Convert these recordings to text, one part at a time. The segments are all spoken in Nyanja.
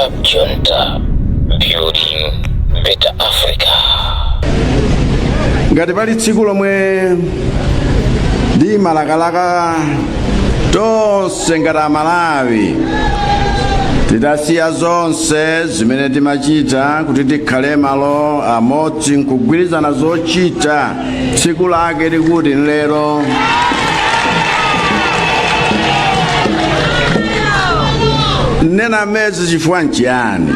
Cab Junta, building better Africa. Ngati pali tsiku lomwe ndimalakalaka tonse ngati Amalawi titasiya zonse zimene timachita kuti tikhale malo amodzi nkugwirizana zochita, tsiku lake likuti lero. Nena mezi chifukwa nchiyani?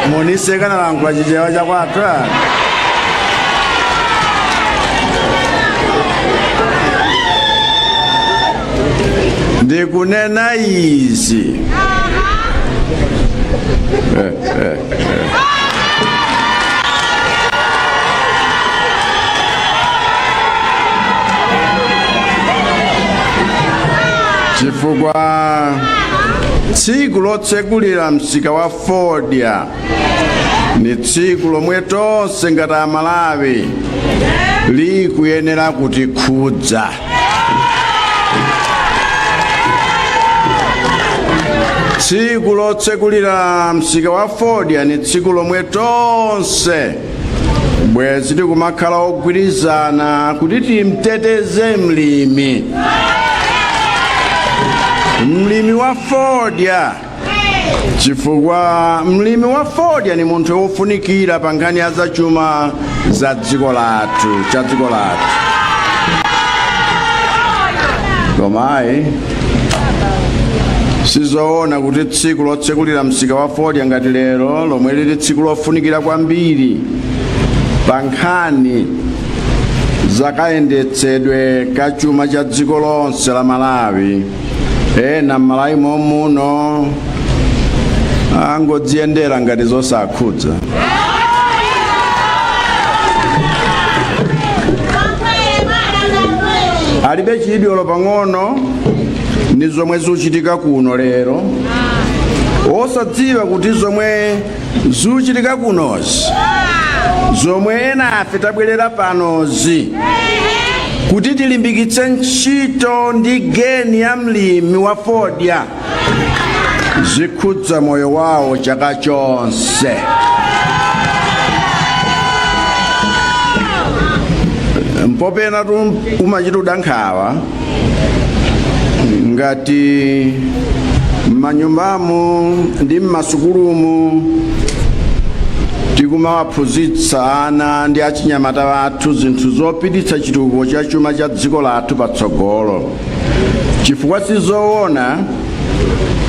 Muniseka nalankhula Chichewa chakwathu. Ndikunena izi chifukwa tsiku lotsekulira msika wa fodya ni tsiku lomwe tonse ngati Amalawi likuyenera kutikhudza. Tsiku lotsekulira msika wa fodya ni tsiku lomwe tonse bwezi tikumakhala ogwirizana kuti timteteze mlimi, mlimi wa fodya, chifukwa mlimi wa fodya ni munthu wofunikira pa nkhani ya zachuma za dziko lathu, cha dziko lathu. Koma ayi, sizoona kuti tsiku lotsekulira msika wa fodya ngati lero, lomwe lili tsiku lofunikira kwambiri pa nkhani zakayendetsedwe ka chuma cha dziko lonse la Malawi, ena m'Malawi momuno angodziyendera ngati zosakhudza. Alibe chidwi olo pang'ono ndi zomwe zikuchitika kuno lero, osadziwa kuti zomwe zikuchitika kunozi, zomwe ena afe tabwerera panozi kuti tilimbikitse ntchito ndi geni ya mlimi wa fodya, zikhudza moyo wawo chaka chonse. Mpopena tu umachita kuda nkhawa ngati m'manyumbamu ndi m'masukulumu tikumawaphunzitsa ana ndi achinyamata athu zinthu zopititsa chitukuko cha chuma cha dziko lathu patsogolo, chifukwa sizoona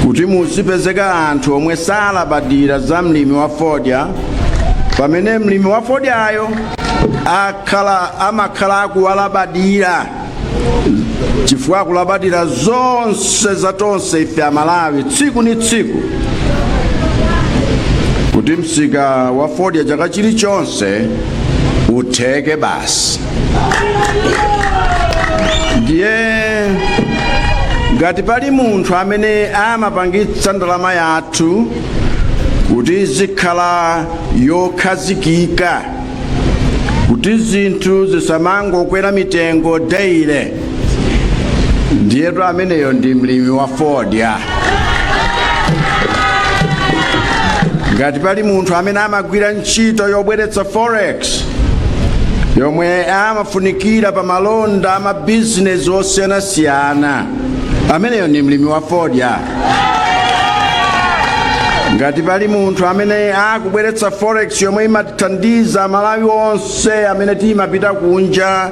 kuti muzipezeka anthu omwe salabadira za mlimi wa fodya, pamene mlimi wa fodyayo amakhala akuwalabadira, chifukwa akulabadira zonse za tonse ife Amalawi tsiku ni tsiku, kuti msika wa fodya chaka chilichonse utheke basi. Ndiye ngati pali munthu amene amapangitsa ndalama yathu kuti izikhala yokhazikika, kuti zinthu zisamangokwera mitengo daily, ndiyetu ameneyo ndi mlimi wa fodya. Ngati pali munthu amene amagwira ntchito yobweretsa forex yomwe amafunikira pa malonda amabizinesi osiyanasiyana, ameneyo ndi mlimi wa fodya. Ngati pali munthu amene akubweretsa forex yomwe imatithandiza Amalawi onse amene timapita kunja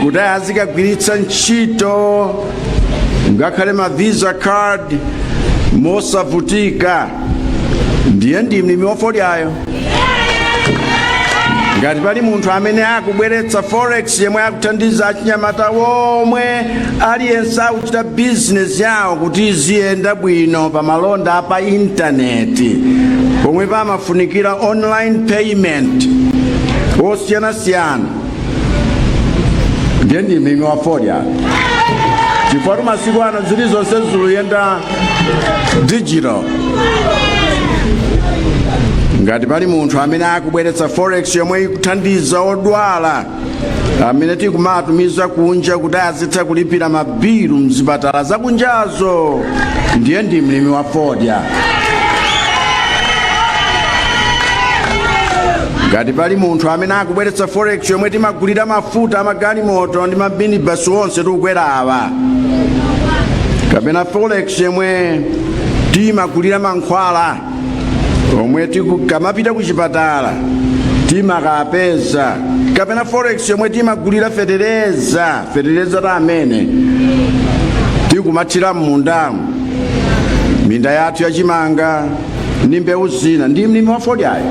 kuti azikagwiritsa ntchito ngakhale ma Visa card mosavutika, ndiye ndi mlimi wa fodyayo. Ngati pali munthu amene akubweretsa forex yemwe akuthandiza achinyamata womwe aliyense akuchita bizinesi yawo kuti iziyenda bwino pa malonda pa intaneti pomwe pamafunikira online payment osiyanasiyana, ndiye ndi mlimi wa fodya. Chifukwa masiku ano zilizonse ziluyenda digital. Ngati pali munthu amene akubweretsa forex yomwe ikuthandiza odwala amene tikumatumiza kunja kuti azitha kulipira mabilu mzipatala zakunjazo, ndiye ndi mlimi wa fodya. Ngati pali munthu amene akubweretsa forex yomwe timagulira mafuta amagalimoto ndi maminibasi onse tikukwera awa, kapena forex yomwe timagulira mankhwala omwe tikamapita ku chipatala timakapeza, kapena forex yomwe timagulira fetereza, fetereza ta amene tikumathira m'mundamu, minda yathu yachimanga ndi mbewu zina, ndi mlimi wa fodyayo.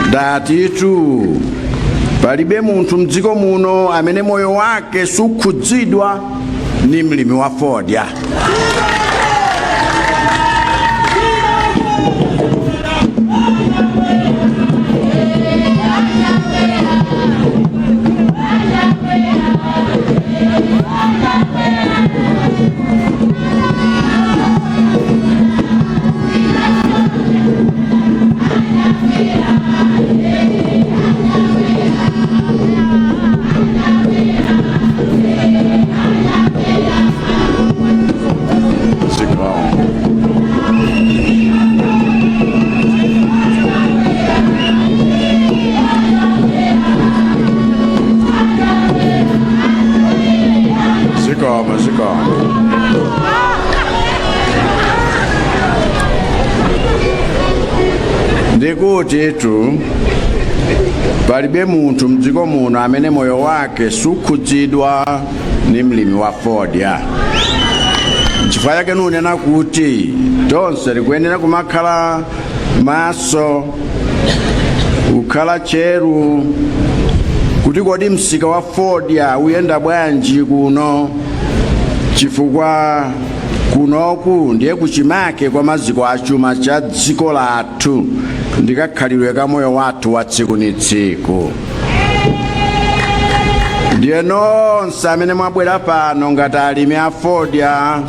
Ndatitu palibe munthu mdziko muno amene moyo wake sukhudzidwa ni mlimi wa fodya. Zikomo. Zikomo, zikomo. Ndikuti tu palibe munthu mdziko muno amene moyo wake sukhudzidwa ni mlimi wa fodya. Nchifukwa chake nunena kuti tonse tikuyenera kumakhala maso, kukhala cheru kuti kodi msika wa fodya uyenda bwanji kuno, chifukwa kunoku ndiye kuchimake kwa maziko a chuma cha dziko lathu ndikakhalidwe ka moyo wathu wa tsiku ni tsiku. Ndiye nonse amene mwabwera pano ngati alimi a fodya,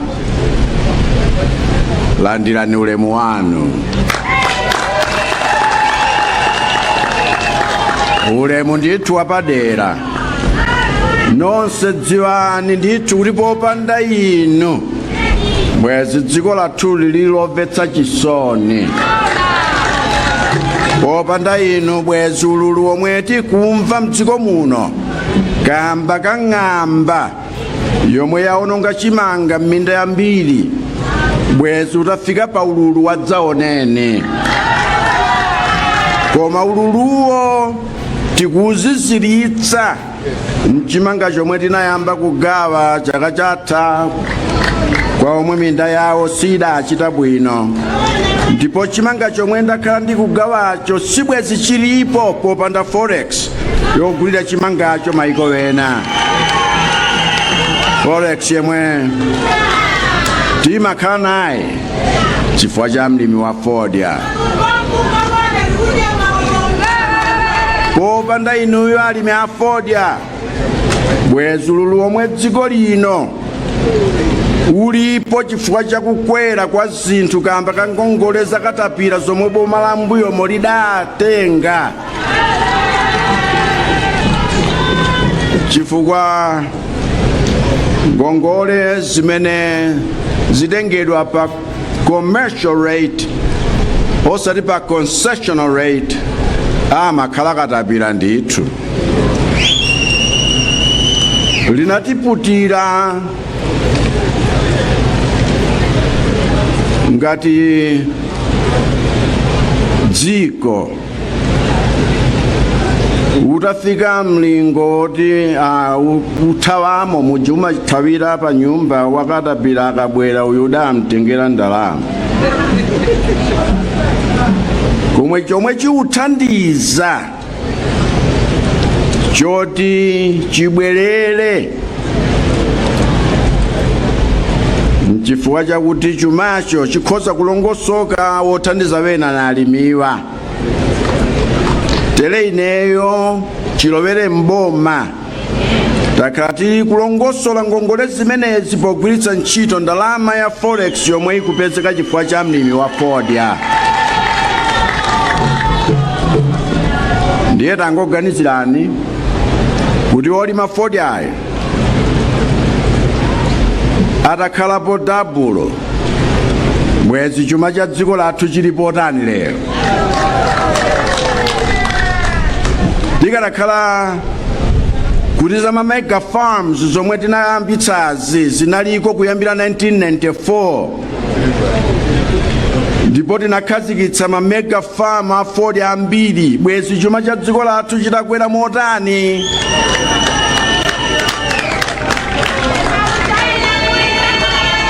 landirani ulemu wanu, ulemu ndithu wapadera. Nonse dziwani ndithu kuti popanda inu bwezi dziko lathu lili lomvetsa chisoni. Popanda inu bwezi ululu omwe tikumva mdziko muno kamba ka ng'amba yomwe yaononga chimanga m'minda yambiri bwezi utafika pa ululu wadzaoneni. Koma ululuwo tikuziziritsa mchimanga chomwe tinayamba kugawa chaka chatha kwa omwe minda yawo sidachita bwino, ndipo chimanga chomwe ndakhala ndikugawacho sibwezi chilipo popanda forex yogulira chimangacho maiko ena. Forex yemwe timakhala naye chifukwa cha mlimi wa fodya. Popanda inuyo alimi a fodya bwezi ululu omwe dziko lino ulipo chifukwa chakukwera kwa zinthu kamba ka ngongole zakatapira zomwe boma la mbuyomo lidatenga, chifukwa ngongole zimene zitengedwa pa commercial rate osati pa concessional rate amakhala katapira ndithu. Linatiputira ngati dziko utafika mlingo woti uthawamo muja umathawira pa nyumba wakatapira akabwera uyu udamtengera ndalama komwe chomwe chiuthandiza choti chibwerere nchifukwa chakuti chumacho chikhoza kulongosoka wothandiza wena na alimiwa. Tere ineyo chilowere mboma. Takhala tili kulongosola ngongole zimenezi pogwiritsa ntchito ndalama ya forex yomwe ikupezeka chifukwa cha mlimi wa fodya. Ndiye tangoganizirani kuti olima fodyayo atakhalapo dabulo, bwezi chuma cha dziko lathu chili potani lero? Tikanakhala kuti za ma mega farms zomwe tinayambitsazi zinaliko kuyambira 1994, ndipo tinakhazikitsa ma mega farm a fodya ambiri, bwezi chuma cha dziko lathu chitakwera motani?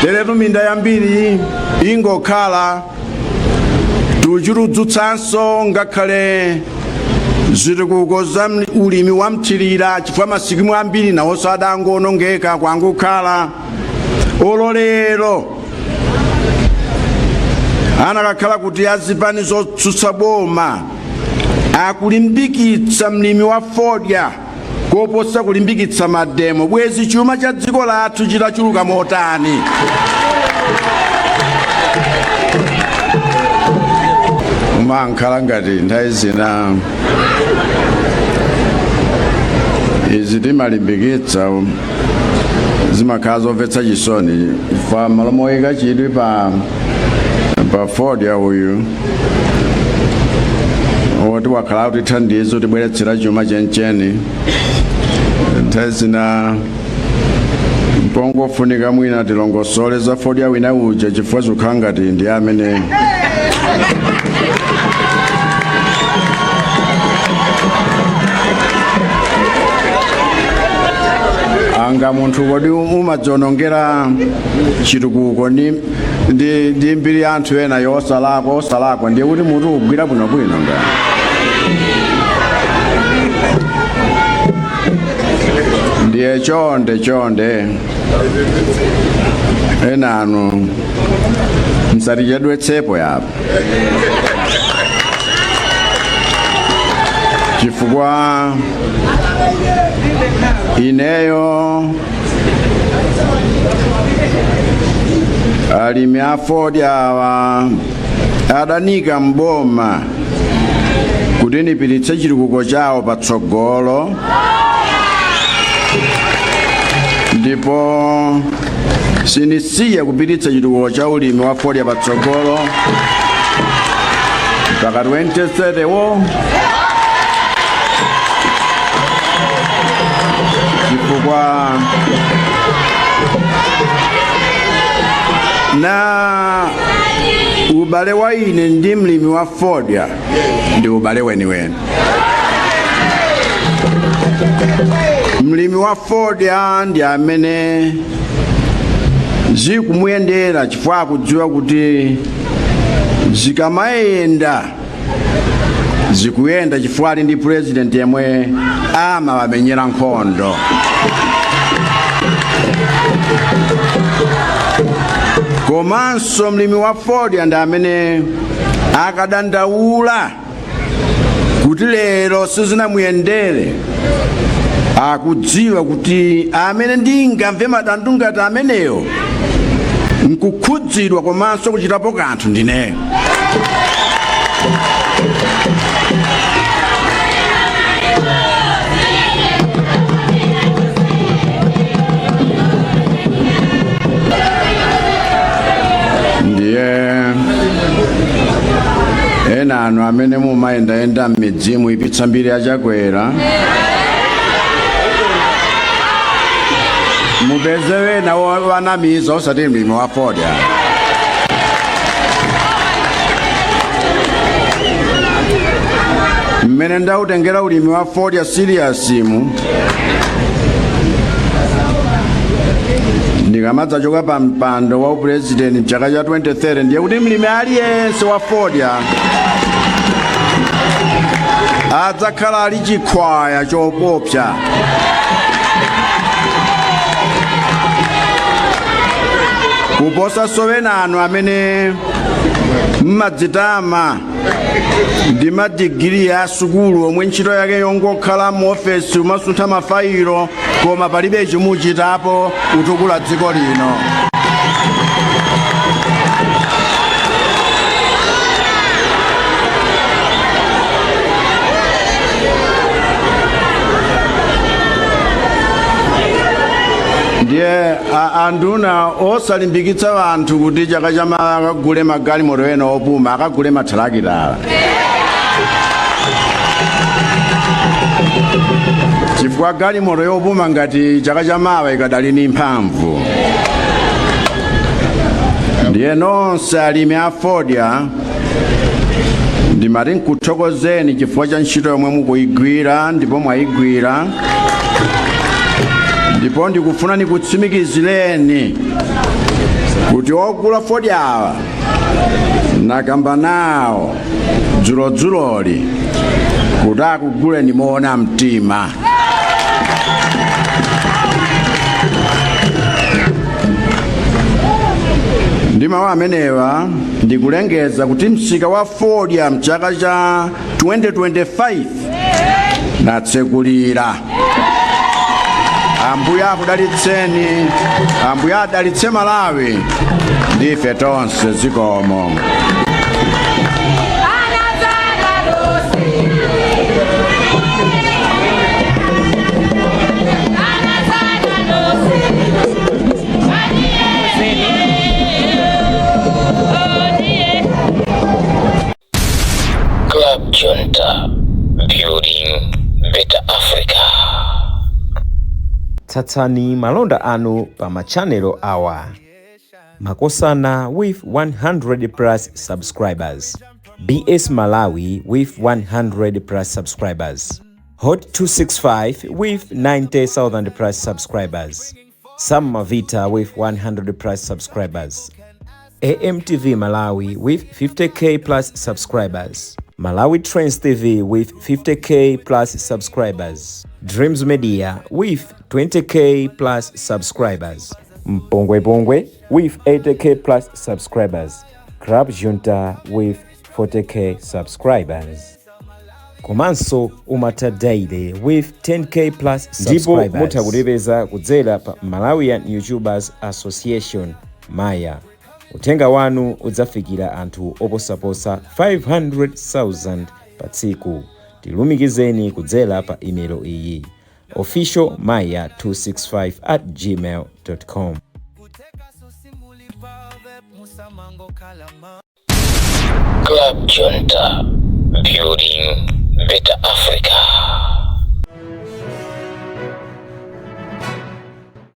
Teretu minda yambiri ingokhala tuchuludzutsanso, ngakhale zitukuko za ulimi wa mthirira, chifukwa masikimu ambiri nawonso adangoonongeka kwangokhala. Ololero anakakhala kuti azipani zotsutsa boma akulimbikitsa mlimi wa fodya koposa kulimbikitsa mademo, bwezi chuma cha dziko lathu chitachuluka motani? Umankhala ngati nthawi zina izi timalimbikitsa zimakhala zomvetsa chisoni, chifukwa malo moyika chidwi pa fodya uyu woti wakhala kutithandiza, kutibweretsera chuma chenicheni, nthawi zina mpongofunika mwina tilongosole za fodya wina uja, chifukwa zikukhala ngati ndi amene anga munthu kodi umadzionongera chitukuko ndi mbiri ya anthu ena yosalakwa osalakwa, ndiye kuti mutu ugwira bwinobwino nga ndiye chonde chonde enanu msatichedwetsepo yapo, chifukwa ineyo alimi a fodya awa adaniika mboma kuti nipititse chitukuko chawo patsogolo, ndipo sinisiya kupititsa chitukuko cha ulimi wa fodya patsogolo mpaka 2030 wo, chifukwa na ubale wa ine ndi mlimi wa fodya ndi ubale weniweni. Mlimi wa fodya ndi amene zikumuyendera, chifukwa akudziwa kuti zikamayenda zikuyenda chifukwa ali ndi president yemwe amawamenyera nkhondo. Komanso mlimi wa fodya ndi amene akadandaula kuti lero sizinamuyendere, akudziwa kuti amene ndingamve madandu ngati ameneyo nkukhudzidwa komanso kuchitapo kanthu ndineyo. Ndiye ena anu amene mumayendayenda m'midzimu ipitsa mbiri ya Chakwera, mupeze wena wanamiza, osati mlimi wa fodya. Mmene ndautengera ulimi wa fodya serious mu, ndikamadzachoka pa mpando wa upurezidenti mchaka cha 2030, ndiye kuti mlimi aliyense wa fodya adzakhala ali chikhwaya chopopsa. Kuposa sowenanu amene Mmadzitama ndi madigiri ya sukulu omwe ntchito yake yongokhala mu ofesi umasuntha mafayilo, koma palibe chimuchitapo kutukula dziko lino. Ndiye anduna osalimbikitsa anthu kuti chaka chama akagule magalimoto ena opuma, akagule mathalakitala, chifukwa galimoto yopuma ngati chaka chamawa ikadali ni mphamvu. Ndiye nonse alimi a fodya, ndimati nkuthokozeni chifukwa cha ntchito yomwe mukuyigwira, ndipo mwayigwira. Ndipo ndikufuna nikutsimikizireni kuti ogula fodyawa nakamba nawo dzulodzuloli kuti akuguleni moona mtima. Ndi mawu amenewa ndikulengeza kuti msika wa fodya mchaka cha 2025 natsekulira. Ambuye akudalitseni, Ambuye adalitse Malawi ndife tonse. Zikomo. Club Junta, building better Africa. Tsatsani malonda anu pa machanelo awa: Makosana with 100 plus subscribers, BS Malawi with 100 plus subscribers, Hot 265 with 90,000 plus subscribers, Sam Mavita with 100 plus subscribers, AMTV Malawi with 50K plus subscribers, Malawi Trends TV with 50K plus subscribers, Dreams Media with 20K plus subscribers, Mpongwe Pongwe with 80K plus subscribers, Club Junta with 40K subscribers. Komanso Umata Daily with 10K plus Ndipo subscribers. Mutha kutipeza kudzera pa Malawian YouTubers Association, Maya. Uthenga wanu udzafikira anthu oposaposa 500,000 pa tsiku. Tilumikizeni kudzera pa imelo iyi: officialmaya265@gmail.com. Club Junta, building better Africa.